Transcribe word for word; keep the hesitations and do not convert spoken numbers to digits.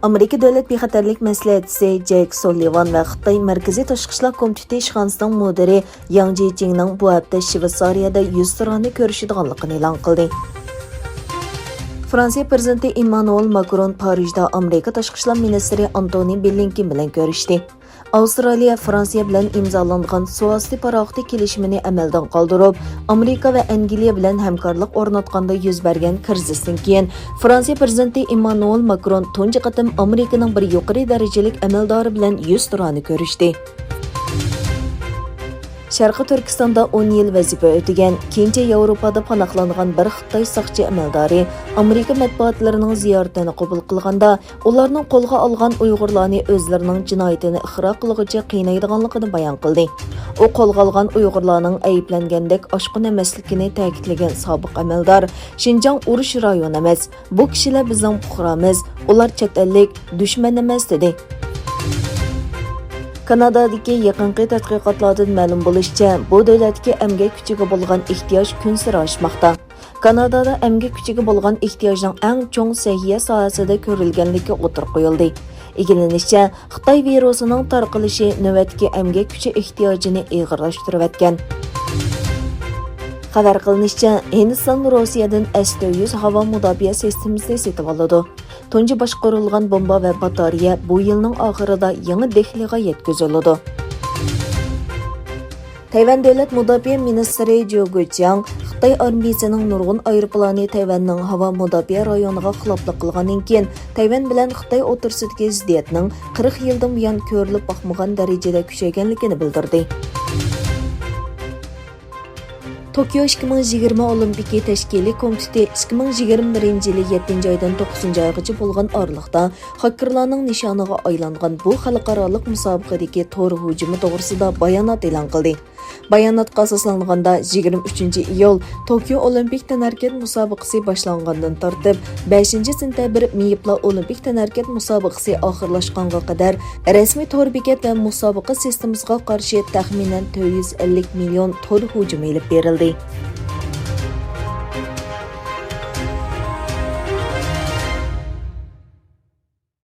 ئامېرىكا دۆلەت بىخەتەرلىك مەسلىھەتچىسى جەيك سوللىۋان ۋە خىتاي مەركىزىي تاشقى ئىشلار كومىتېتى ئىشخانىسىنىڭ مۇدىرى ياڭ جيېچىڭنىڭ بۇ ھەپتە شۋېتسارىيەدە يۈزتۇرانە كۆرۈشىدىغانلىقىنى ئېلان قىلدى. فرانسىيە پىرېزىدېنتى ئېممانۇئېل ماكرون پارىژدا ئامېرىكا تاشقى ئىشلار مىنىستىرى ئانتونى بلىنكېن بىلەن كۆرۈشتى. ئاۋسترالىيە فرانسىيە بىلەن ئىمزالانغان سۇ ئاستى پاراخوتى كېلىشىمىنى ئەمەلدىن قالدۇرۇپ، ئامېرىكا ۋە ئەنگلىيە بىلەن ھەمكارلىق ئورناتقاندا يۈز بەرگەن كىرىزىستىن كېيىن، فرانسىيە پىرېزىدېنتى ئېممانۇئېل ماكرون تۇنجى قېتىم ئامېرىكىنىڭ بىر يۇقىرى دەرىجىلىك ئەمەلدارى بىلەن يۈزتۇرانە كۆرۈشتى. شەرقىي تۈركىستاندا ئون يىل ۋەزىپە ئۆتىگەن، كېيىنچە ياۋروپادا پاناھلانغان بىر خىتاي ساقچى ئەمەلدارى ئامېرىكا مەتبۇئاتلىرىنىڭ زىيارىتىنى قوبۇل قىلغاندا، ئۇلارنىڭ قولغا ئالغان ئۇيغۇرلارنى ئۆزلىرىنىڭ جىنايىتىنى ئىقرار قىلغۇچە قىينايدىغانلىقىنى بايان قىلدى. ئۇ قولغا ئالغان ئۇيغۇرلارنىڭ ئەيىبلەنگەندەك ئاشقۇن ئەمەسلىكىنى تەكىتلىگەن سابىق ئەمەلدار، شىنجاڭ ئۇرۇش رايونى ئەمەس، بۇ كىشىلەر بىزنىڭ پۇقرامىز، ئۇلار چەت ئەللىك، دۈشمەن ئەمەس، دېدى. كانادادىكى يېقىنقى تەتقىقاتلاردىن مەلۇم بولۇشىچە، بۇ دۆلەتتىكى ئەمگەك كۈچىگە بولغان ئېھتىياج كۈنسېرى ئاشماقتا. كانادادا ئەمگەك كۈچىگە بولغان ئېھتىياجنىڭ ئەڭ چوڭ سەھىيە ساھەسىدە كۆرۈلگەنلىكى ئوتتۇرىغا قويۇلدى. ئىگىلىنىشىچە، خىتاي ۋىرۇسىنىڭ تارقىلىشى نۆۋەتتىكى ئەمگەك كۈچى ئېھتىياجىنى ئېغىرلاشتۇرۇۋەتكەن. خەۋەر قىلىنىشىچە، ھىندىستان روسىيەدىن ئەس تۆت يۈز ھاۋا مۇداپىئە سىستېمىسىنى سېتىۋالىدۇ. تۇنجى باشقۇرۇلغان بومبا ۋە باتارېيە بۇ يىلنىڭ ئاخىرىدا يېڭى دېھلىغا يەتكۈزۈلىدۇ. تەيۋەن دۆلەت مۇداپىئە مىنىستىرى جيو گۇچياڭ خىتاي ئارمىيىسىنىڭ نۇرغۇن ئايروپىلانى تەيۋەننىڭ ھاۋا مۇداپىئە رايونىغا خىلاپلىق قىلغاندىن كېيىن، تەيۋەن بىلەن خىتاي ئوتتۇرىسىدىكى زىددىيەتنىڭ قىرىق يىلدىن بۇيان كۆرۈلۈپ باقمىغان دەرىجىدە كۈچەيگەنلىكىنى بىلدۈردى. توكيو ئىككى مىڭ يىگىرمە ئولىمپىكى تەشكىلىي كومىتېتى ئىككى مىڭ يىگىرمە بىرىنچى يىلى يەتتىنچى ئايدىن توققۇزىنچى ئايغىچە بولغان ئارىلىقتا خاكېرلارنىڭ نىشانىغا ئايلانغان بۇ خەلقئارالىق مۇسابىقىدىكى تور ھۇجۇمى توغرىسىدا بايانات ئېلان قىلدى. باياناتقا ئاساسلانغاندا، يىگىرمە ئۈچىنچى ئىيۇل توكيو ئولىمپىك تەنھەرىكەت مۇسابىقىسى باشلانغاندىن تارتىپ، بەشىنچى سېنتەبىر مېيىپلا ئولىمپىك تەنھەرىكەت مۇسابىقىسى ئاخىرلاشقانغا قەدەر رەسمىي تور بېكەت ۋە مۇسابىقە سىستېمىسىغا قارشى تەخمىنەن تۆت يۈز ئەللىك مىليون تور ھۇجۇمى ئېلىپ بېرىلدى.